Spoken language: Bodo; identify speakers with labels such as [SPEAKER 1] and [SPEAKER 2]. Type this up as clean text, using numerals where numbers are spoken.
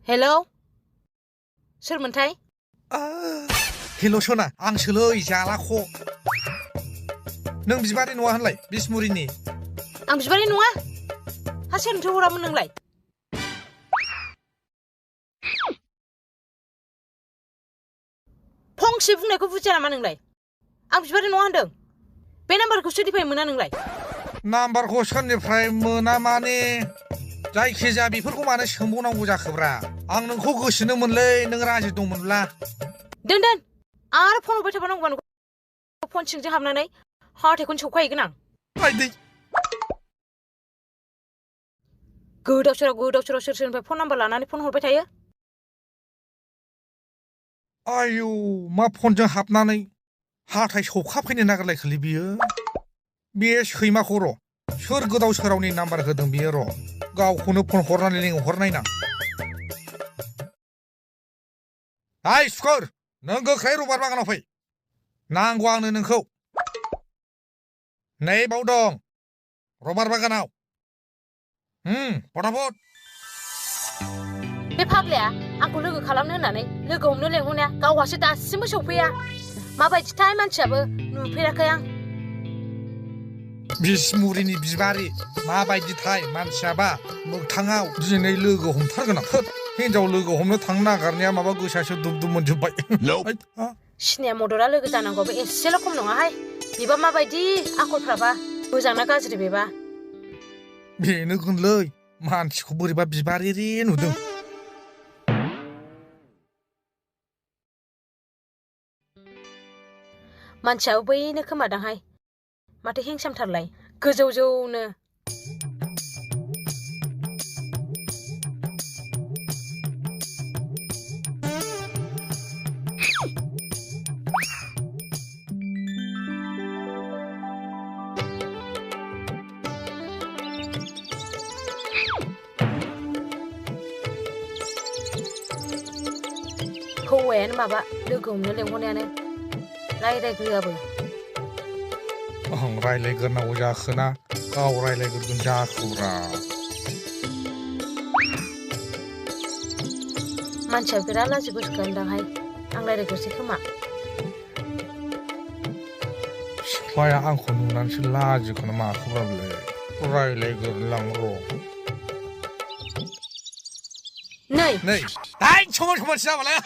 [SPEAKER 1] हेलौ सोरमोनथाय
[SPEAKER 2] हेल' सना आं सोलै जालाख' नों बिबारि नङा होनलाय बिसमुरिनि
[SPEAKER 1] आं बिबारि नङा हा सोरनोथो हरामोन नोंलाय फंसे बुंनायखौ बुजिया नामा नोंलाय आं बिबारि नङा होनदों बे नाम्बारखौ सोरनिफ्राय मोना नोंलाय
[SPEAKER 2] नाम्बारखौ सोरनिफ्राय मोना माने जायखिजाया बेफोरखौ मानो सोंबावनांगौ जाखोब्रा आं नोंखौ गोसोनोमोनलै नों राजि दंमोनब्ला
[SPEAKER 1] दोन आरो फन हरबाय थाबा नांगौ फन सिंजों हाबनानै हाथायखौनो सौखाहैगोन आं
[SPEAKER 2] आइदै
[SPEAKER 1] गोदाव सोराव सोर सोरनिफ्राय फन नाम्बार लानानै फन हरबाय थायो
[SPEAKER 2] आयौ मा फनजों हाबनानै हाथाय सौखाफैनो नागिरलायखोलै बियो बे सैमाखौ र' सोर गोदाव सोरावनि नाम्बार होदों बियो र' गावखौनो फन हरनानै लेंहरनायना हाय सुखोर नों गोख्रै रबार बागानाव फै नांगौ आंनो नोंखौ नै बाव दं रबार बागानाव फटाफट
[SPEAKER 1] बे फाग्लाया आंखौ लोगो खालामनो होननानै लोगो हमनो लेंहरनाया गावहासो दासिमबो सौफैया माबायदिथाय मानसियाबो नुफेराखै आं
[SPEAKER 2] बिसमुरिनि बिबारि माबायदिथाय मानसियाबा मोगथाङाव दिनै लोगो हमथारगोन आं हिनजाव लोगो हमनो थांनो नागारनाया माबा गोसासो दुब मोनजोब्बाय
[SPEAKER 1] सिनिया मदरा लोगो जानांगौबो एसेल' खम नङाहाय बेबा माबायदि आखलफ्राबा मोजां ना गाज्रि बेबा
[SPEAKER 2] बेनो होनलै मानसिखौ बोरैबा बिबारि रे नुदों
[SPEAKER 1] मानसियाबो बैनो खोमादांहाय माथो हेंसामथारलाय गोजौ जौनो हौवायानो माबा लोगो हमनो लेंहरनायानो रायज्लायग्रोआबो
[SPEAKER 2] आं रायज्लायग्रोनांगौ जाखोना गाव रायज्लायग्रोगोन जाखोब्रा
[SPEAKER 1] मानसिया बिराद लाजि गोसोखांदांहाय आं रायज्लायग्रोसै खोमा
[SPEAKER 2] सिख्लाया आंखौ नुनानैसो लाजिखोना माखोब्रा बेलाय रायज्लायग्रोलां र'
[SPEAKER 1] नै
[SPEAKER 2] समान जाबालाय